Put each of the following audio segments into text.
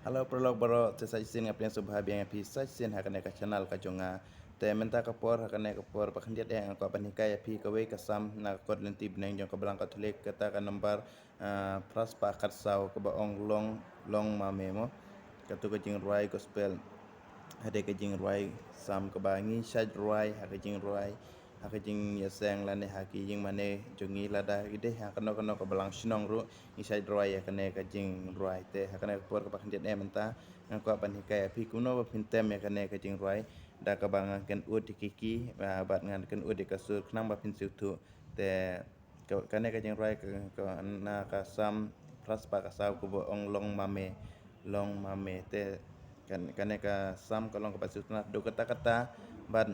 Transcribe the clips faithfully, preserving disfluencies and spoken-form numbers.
Hello paralok baroh, te sa shisien nga pdiang sngewbha biang ïa phi sa shisien ha kane ka channel ka jong nga. Te mynta ka por ha kane ka por ba khyndiat eh nga kwah ban hikai ïa phi kawei ka Salm na ka kot lynti bneng jong ka Balang Katholik, kata ka nombar ah, phra spah khatsaw, kaba ong long, long ma me mo. Kato ka jingrwai gospel. Hadei ka jingrwai Salm kaba ngi shait rwai ha ka jingrwai, ha ka jingïaseng lane ha ki ïing mane jong ngi lada ngi dei ha kano kano ka balang shnong ruh ngi shait rwai ïa kane ka jingrwai. Te ha kane ka por kaba khyndiat eh mynta nga kwah ban hikai ïa phi kumno ba phin tem ïa kane ka jingrwai da kaba ngan kynud ïa ki ki, ah, bad ngan kynud ïa ka sur khnang ba phin sngewthuh. Te ka, kane ka jingrwai ka, ka, na ka Salm phra spah khatsaw kaba ong long ma me, long ma me. Te kan, kane ka Salm ka long kaba sngewtynnat haduh katta katta bad,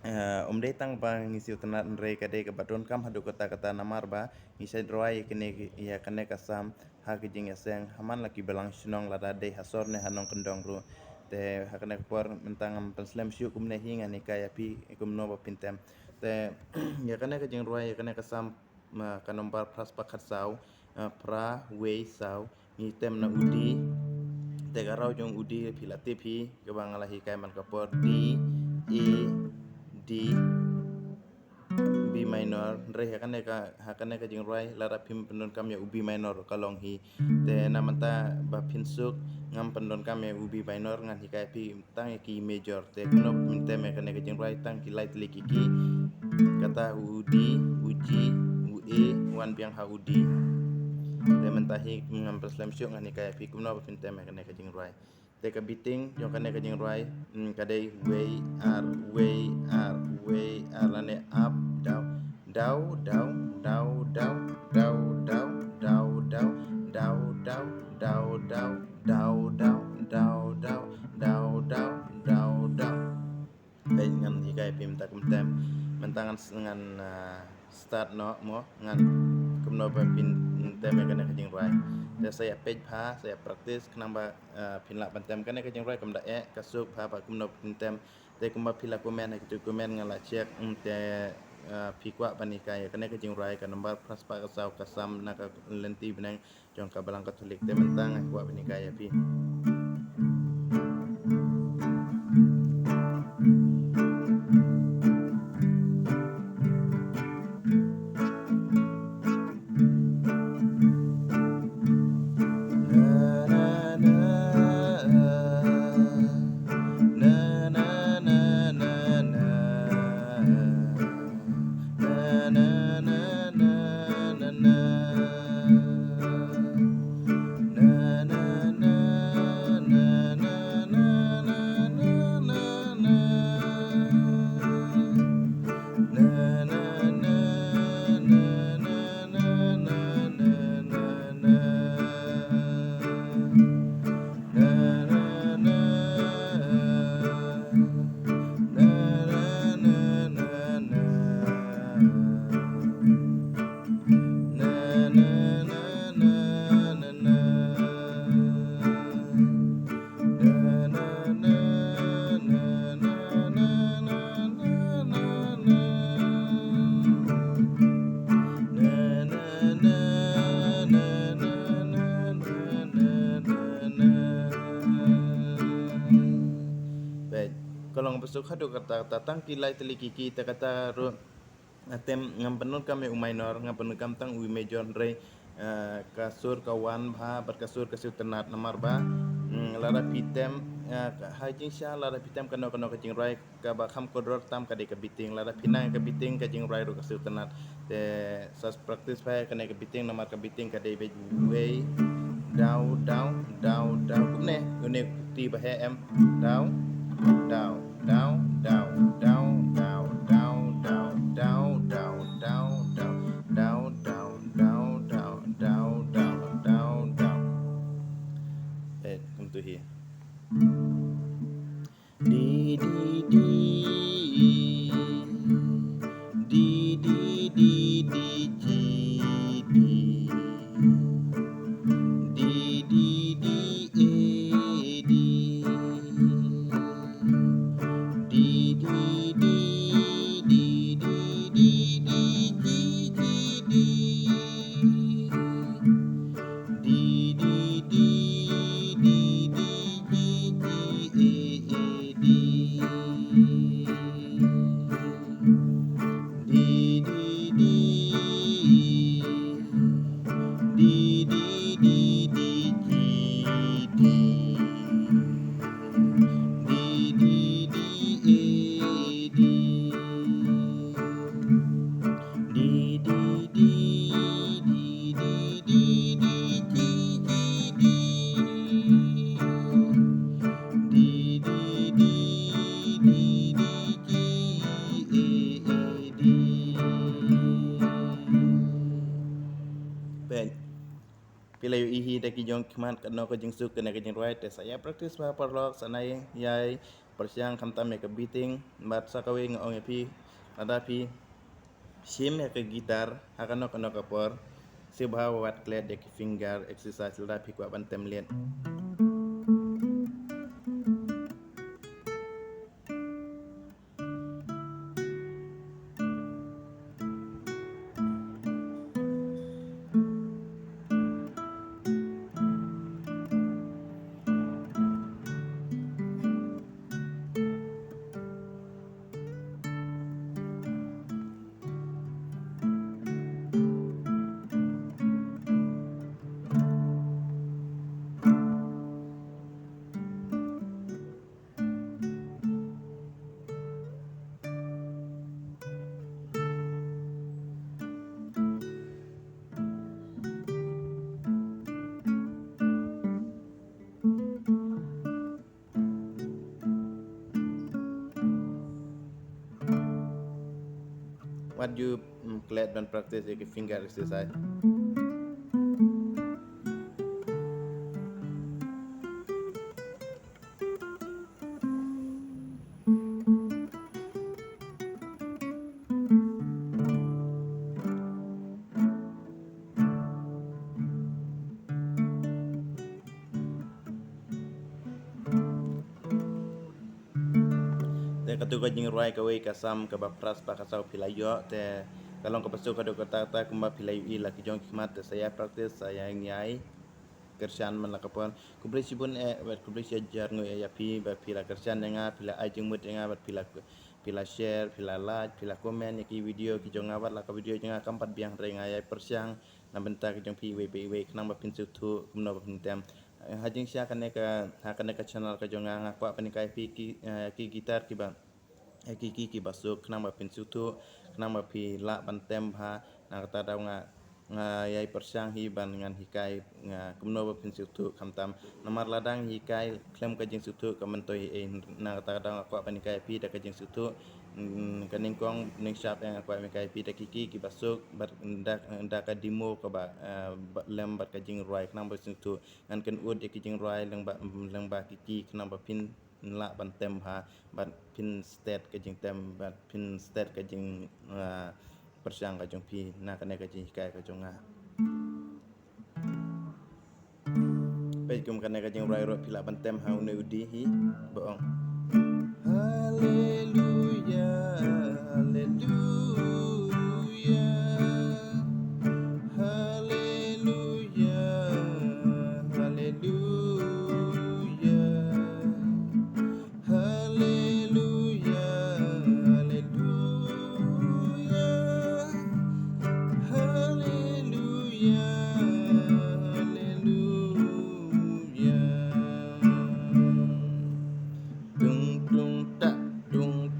eh, ym dei tang ba ngi sngewtynnat hynrei ka dei kaba donkam haduh katta katta namar ba ngi shait rwai ïa kane, ïa kane ka Salm ha ka jingïaseng ha man la ki balang shnong lada dei ha sor ne ha nongkyndong ruh. Te ha kane ka por mynta ngam pynslem shuh kumne hi, ngan hikai ïa phi kumno ba phin tem. Te ïa kane ka jingrwai, ïa kane ka Salm, ma, ka nombar phra spah khatsaw, eh, phra wei saw, ngi tem na u D. Te ka raw jong u D phi la tip hi, kaba nga la hikai man ka por, D, E, D, B minor. Hynrei ha kane ka, ha kane ka jingrwai lada phim pyndonkam ïa u B minor ka long hi. Te na mynta ba phin suk ngam pyndonkam ïa u B minor, ngan hikai phi tang ïa ki major. Te kumno phin tem ïa kane ka jingrwai, tang ki lai tylli ki key. Kata u D, u G, u A, wan biang ha u D. Te mynta hi ngam pynslem shuh, ngan hikai phi kumno ba phin tem ïa kane ka jingrwai. Te ka beating jong kane ka jingrwai, mm, ka dei wei ar, wei ar, wei ar, lane up, down, down, down, down. Peit ngan hikai phi mynta kumtem. Mynta ngan s-, ngan, ah, start noh mo, ngan kumno ba phin tem ïa kane ka jingrwai. Te sa ïa peit bha, sa ïa practice khnang ba, ah, phin lah ban tem kane ka jingrwai. Kumba eh ka suk bha ba kumno ba phin tem. Te kumba phi la comment ha kitu comment nga la check, mm, te, ah, phi kwah ban hikai ïa kane ka jingrwai ka nombar phra spah khatsaw ka Salm na ka lynti bneng jong ka Balang Katholik. Te mynta nga kwah ban hikai ïa phi. Peit, ka long ba suk haduh katta katta, tang ki lai tylli ki key. Te kata ruh, ah, tem ngam pyndonkam ïa u minor, ngam pyndonkam tang u major, hynrei, ah, ka sur ka wan bha bad ka sur ka sngewtynnat namar ba, mm, lada phi tem, ah, ka, ha jingshisha lada phi tem kano kano ka jingrwai, kaba kham kordor tam ka dei ka beating. Lada phi nang ka beating ka jingrwai ruh ka sngewtynnat. Te sa practice bha kane ka beating namar ka beating ka dei beit wei, down, down, down, down. Kumne, une u T ba heh em, down, down, down. Eh, kumtu hi. D, D, D. D, D, D, D, G, D. D, D, D, A, D. D, D, D, Di, di, di, di, di, di, di. Di, di, di, e, di. Di, di, di, di, di, di, di, di, di, di. Di, di, di, di, di, di, e, e, di. Peit. Phi la ïohi da ki jong khmat kano ka jingsuk kane ka jingrwai, te sa ïa practice bha paralok, sa nang ïai pyrshang khamtam ïa ka beating, bad sa kawei nga ong ïa phi, lada phi shim ïa ka guitar ha kano kano ka por, sngewbha wat klet ïa ki finger exercise lada phi kwah ban tem leit. Wat ju, mm, klet ban practice ïa ki finger exercise. Te katu ka jingrwai kawei ka sam kaba phra spah ka saw phi la ïoh, te ka long kaba suk haduh katta katta. Kumba phi la ïohi la ki jong khmat, te sa ïa practice, sa ïa nang ïai kyrshan man la ka por. Khublei shibun eh, bad khublei shihajar nguh eh ïa phi ba phi la kyrshan ïa nga, phi la ai jingmut ïa nga, bad phi la, phi la share, phi la like, phi la comment ïa ki video ki jong nga, wat la ka video jong nga kam pat biang, hynrei nga ïai pyrshang na bynta ki jong phi iwei pa iwei khnang ba phin sngewthuh kumno ba phin tem. Eh, ha jingshisha kane ka, ha kane ka channel ka jong nga, nga kwah ban hikai phi ki, eh, ki guitar kiba, eh, ki, ki, kiba suk khnang ba phin sngewthuh, khnang ba phi lah ban tem bha. Na kata daw nga, nga ïai pyrshang hi ban ngan hikai nga kumno ba phin sngewthuh khamtam. Namar lada nga hikai khlem ka jingsngewthuh ka myntoi hi ei, na kata daw nga kwah ban hikai phi da ka jingsngewthuh. Mm, ka nyngkong nyngshap eh nga kwah ban hikai phi da ki, ki, kiba suk, bad da, da ka demo kaba, eh, ba, lem bad ka jingrwai khnang ba sngewthuh. Ngan kynud ïa ki jingrwai lyngba, lyngba ki, ki, khnang ba phin lah ban tem bha, bad phin stet ka jingtem, bad phin stet ka jing, ah, pyrshang ka jong phi na kane ka jinghikai ka jong nga. Peit kum kane ka jingrwai ruh phi lah ban tem ha une u D hi, ba ong. Haleluya, haleluya, haleluya, haleluya. Haleluya, haleluya, haleluya, haleluya. Tung, tung, tak, tung,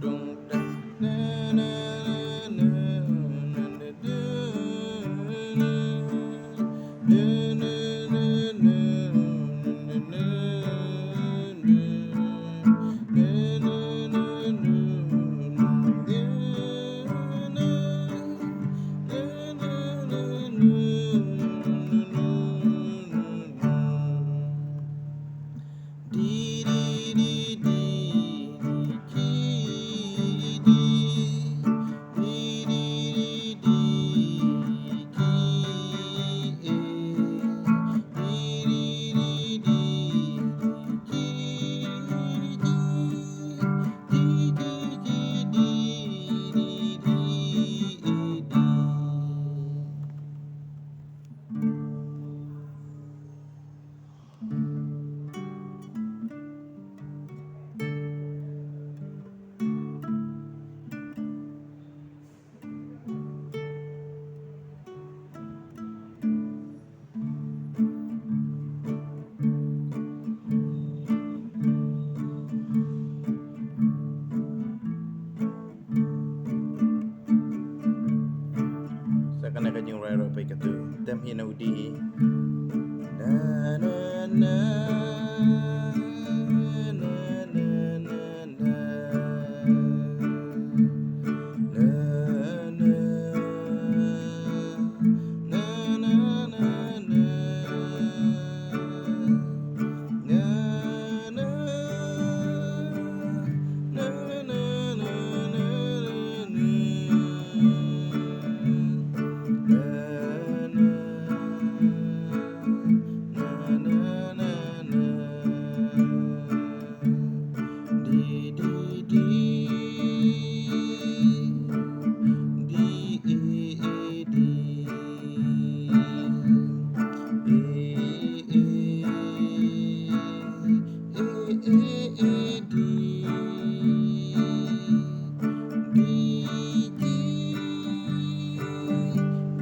Kane ka jingrwai ruh peit katu. Tem hi na u D hi. Na, na, na, na, na, na, na. Na, na, na, na, na. Na, na, na, na, na, na, na. Na, na, na, na, na. Di, di, di. Di, e, e, di. E, e, e, e, e, di. Di, di,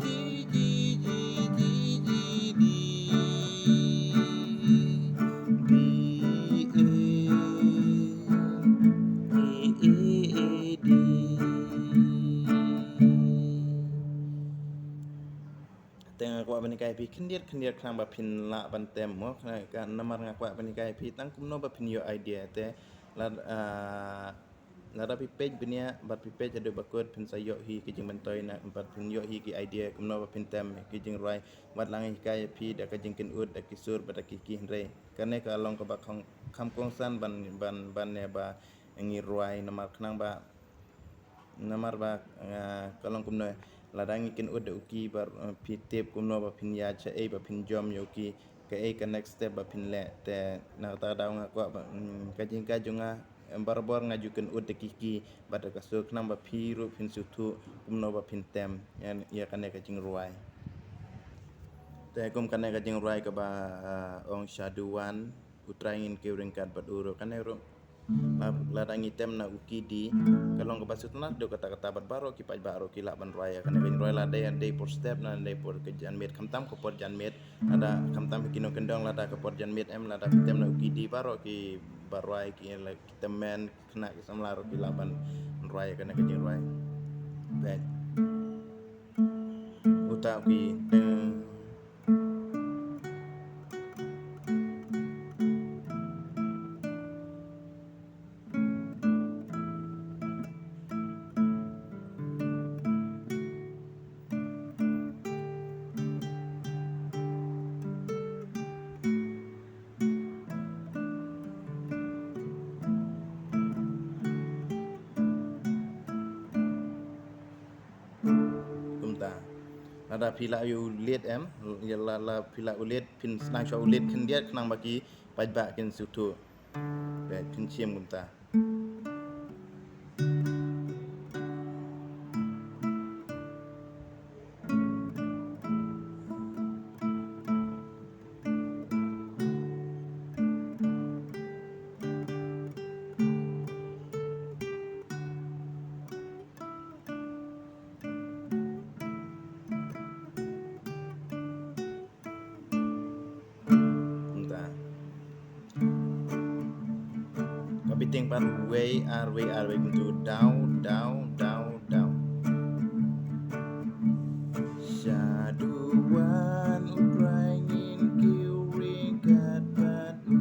di, di, di, di, di, di. Di, e, e, e, e, di. Te nga kwah ban hikai phi khyndiat khyndiat khnang ba phin lah ban tem mo, khnang ka namar nga kwah ban hikai phi tang kumno ba phin ïoh idea te lad, ah, lada phi peit bniah bad phi peit haduh ba kut phin sa ïoh hi ki jingmyntoi na bad phin ïoh hi ki idea kumno ba phin tem ki jingrwai. Wat la nga hikai phi da ka jingkynnoh da ki sur bad da ki ki hynrei kane ka long kaba kham kongsan ban ban ban ne ba ngi rwai namar khnang ba namar ba, ah, ka long kumno lada ngi kynnoh da u ki ba, ah, phi tip kumno ba phin ïa cha ei ba phin jom ïa u ki kaei ka next step ba phin leh te na kata ka daw nga kwah ba, mm, ka jinghikai jong nga, em, barabor nga ju kynnoh da ki ki bad da ka sur khnang ba phi ruh phin sngewthuh kumno ba phin tem ïa, ïa kane ka jingrwai. Te kum kane ka jingrwai kaba, ah, ong shaduwan u Trai ngin kiew ryngkat bad u ruh kane ruh. La, lada ngi tem na u ki di ka long kaba sngewtynnat dei kata kata bad baroh ki paidbah ruh ki lah ban rwai ïa kane ka jingrwai lada dei por step na dei por ka janmiet khamtam ka por janmiet lada khamtam ki nongkyndong lada ka por janmiet em lada ki tem na u ki di baroh ki ba rwai ki la ki tymmen khynnah ki samla ruh ki lah ban rwai ïa kane ka jingrwai. Peit uta u ki teng. Kumta lada phi lah ïa u lid em, ïa la, la phi lah u lid phin sdang shuwa u lid khyndiat khnang ba ki paidbah kin sngewthuh. Peit phin shim kumta. Kumta. Ka bit teng pat wei ar wei ar wei kumtu daw daw daw daw. Shaduwan u Trai ngin kiew ryngkat bad u.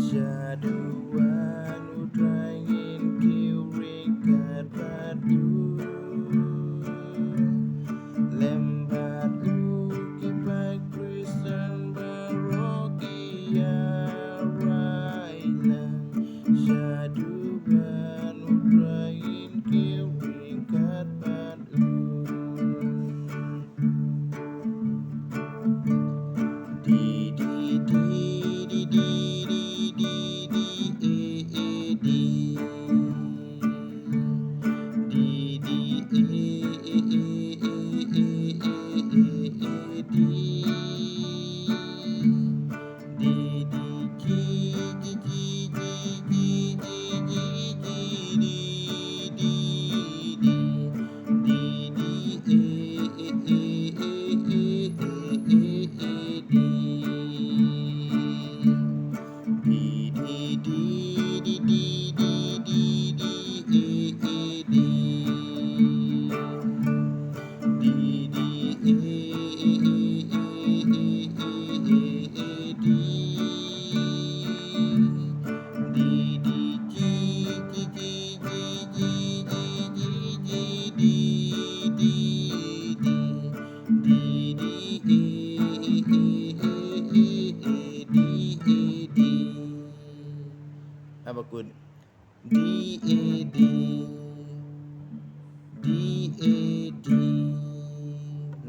Shaduwan u Trai ngin kiew ryngkat bad u. Lem bad u ki paid Khristan baroh ki ïa rai lang. Shaduwan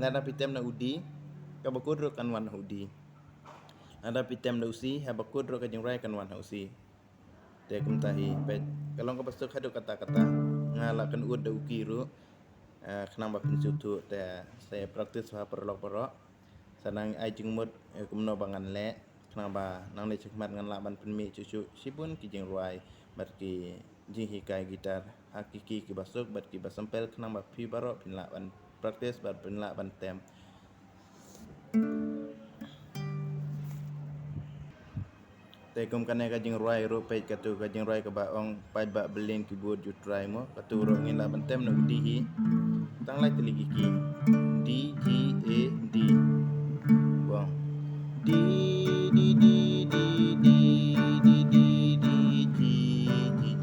Lada phi tem na u D, kaba kut ruh kan wan ha u D. Lada phi tem na u C, haba kut ruh ka jingrwai kan wan ha u C. Te kumta hi, peit, ka long kaba suk haduh katta katta. Nga la kynnoh da u key ruh. Eh, khnang ba phin sngewthuh te, sa practice ha paralok baroh. Sa nang ai jingmut, eh, kumno ba ngan leh. Khnang ba nangne shakhmat ngan lah ban pynmih shuh shuh shibun ki jingrwai bad ki jinghikai guitar ha ki key kiba suk bad kiba sample, khnang ba phi baroh phin lah ban practice bad phin lah ban tem. Te kum kane ka jingrwai ruh, peit, kato ka jingrwai kaba ong paidbah bylin ki bud ju trai mo. Kato ruh ngin lah ban tem na u D hi. Tang lai tylli ki key. D, G, A, D. Bong. D, D, D, D, G, G, G, G, D. D, D, D, D,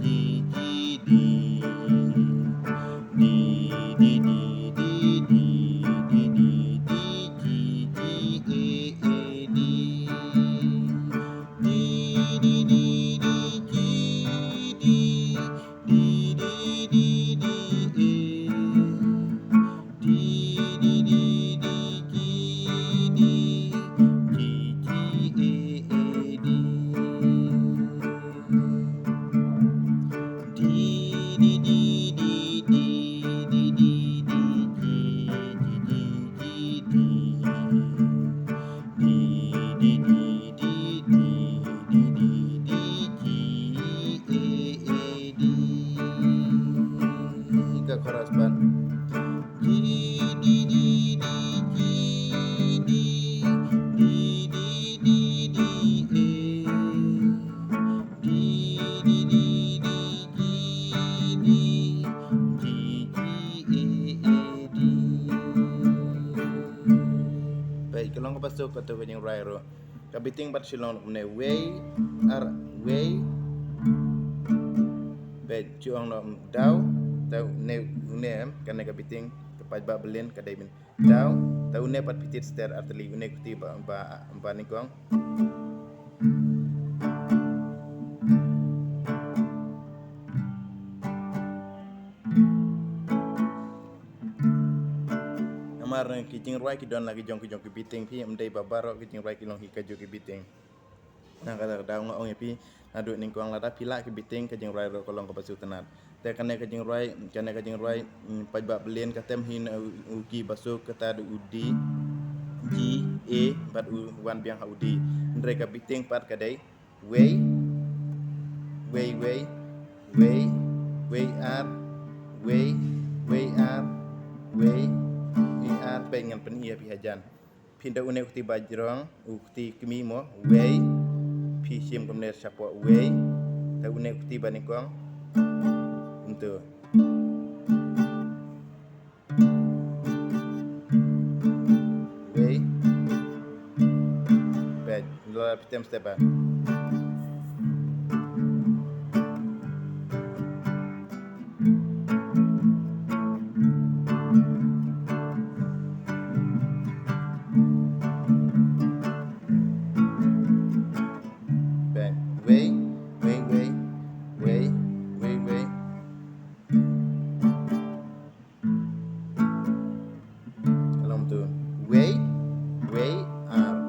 D, D, D, D, G, G, A, A, D. D, D, D, D, G, D. D, D, D, D, A. D, D, D, D, G, D, G, G, A, A, D. D, D, D, D, D, D, D, D, G, G, G, G, D. D, D, D, D, D, G, A, A, D. Ka chorus pat. G, D, D, D, G, D, D, D, D, D, A. D, D, D, D, G, D, G, G, A, A, D. Peit, ka long kaba suk kato ka jingrwai ruh. Ka beating pat shu long kumne, wei, ar, wei. Peit, shu ong noh daw, daw, ne, ne, kane ka beating, ka paidbah bylin, ka dei ban daw, te une pat phi tied stet ar tylli, une kti ba, ba, ba nyngkong. Namar ki jingrwai ki don la ki jong ki jong ki beating, phi, ym dei ba baroh ki jingrwai ki long hi kajuh ki beating. Na kata ka daw nga ong ïa phi, naduh nyngkong lada phi lah ki beating, ka jingrwai ruh ka long kaba sngewtynnat. Te kane ka jingrwai, kane ka jingrwai, mm, paidbah bylin ka tem hi na u, u key ba suk, kata da u D, G, A, bad u wan biang ha u D. Hynrei ka beating pat ka dei wei, wei, wei, wei, wei ar, wei, wei ar, wei, wei ar. Peit, ngan pyni ïa phi hajan. Phi da une u kti ba jrong, u kti kmie mo, wei. Phi shim kumne shapoh wei. Te une u kti ba nyngkong. Kumto. Wei. Peit, la phi tem step ba. Bang. Wei, wei, wei. Wei, wei, wei. Ka long tu. Wei, wei, ar.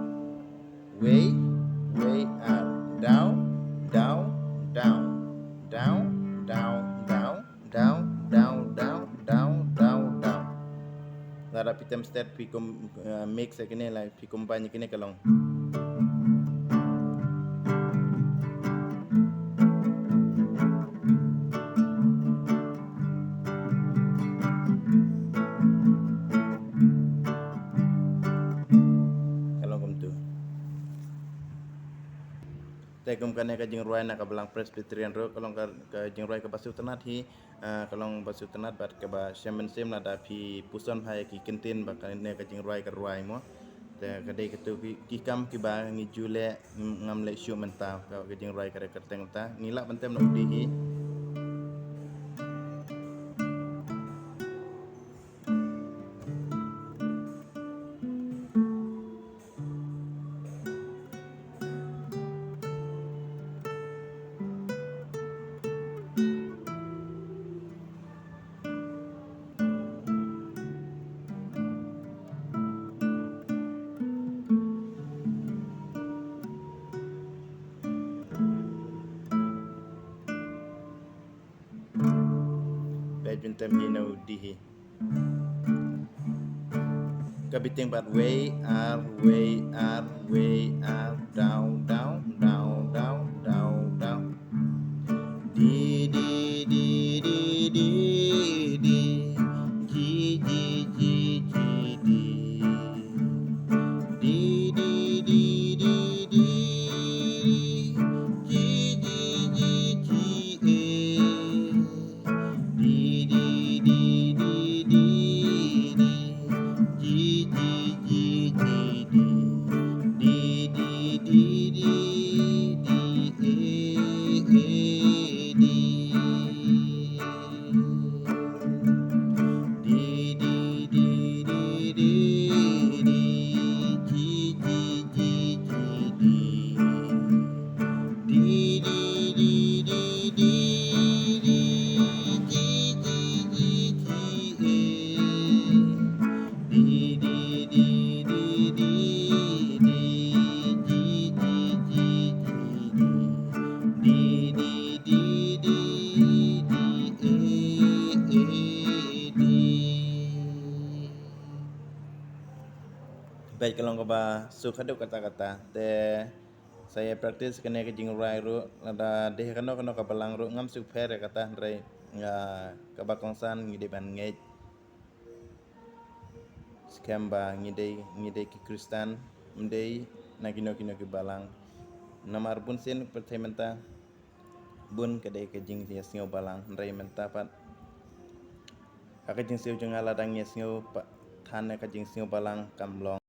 Wei, wei, ar. Daw, daw, daw. Daw, daw, daw. Daw, daw, daw, daw, daw, daw. Lada phi tem stet phi kum, eh, mix ïa kine la phi combine ïa kine ka long. Ka long kumtu. Te kum kane ka jingrwai na ka Balang Presbyterian ruh, ka long ka, ka jingrwai kaba sngewtynnat hi, ah, ka long ba sngewtynnat bad kaba shem mynsiem lada phi puson bha ïa ki kyntien ba kane ka jingrwai ka rwai mo. Te ka dei katu ki, ki kam kiba ngi ju leh, ngam leh shuh mynta, ka, ka jingrwai ka dei kyrteng ta. Ngi lah ban tem na u D hi. Tem hi na u D hi. Ka beating bad wei ar, wei ar, wei ar, daw, daw, daw, daw, daw, daw. D, D, D, D, D, D. G, G, G, G, D. D, D, D, D, D. G, G, G, G, A. D, D, D, D, D, D. G, G, G, G, D. D, D, D, D, D, A, A, D. D, D, D, D, D, D, G, G, G, G, D. D, D, D, D, D, D, G, G, G, G, A. D, D, D, D, D, D, G, G, G, G, D. D, D, D, D, D, A, A, D. Bad ka long kaba suk haduh katta katta. Te sa ïa practice kane ka jingrwai ruh, lada dei kano kano ka balang ruh, ngam suk pher ïa kata, hynrei, ah, kaba kongsan ngi dei ban ngeit skhem ba ngi dei, ngi dei ki Khristan, ym dei na kino kino ki balang. Namar bun sien pyrthei mynta, bun ka dei ka jingïasngew balang, hynrei mynta pat ha ka jingsngew jong nga, lada ngi ïasngew pat than ïa ka jingsngew balang, kam long.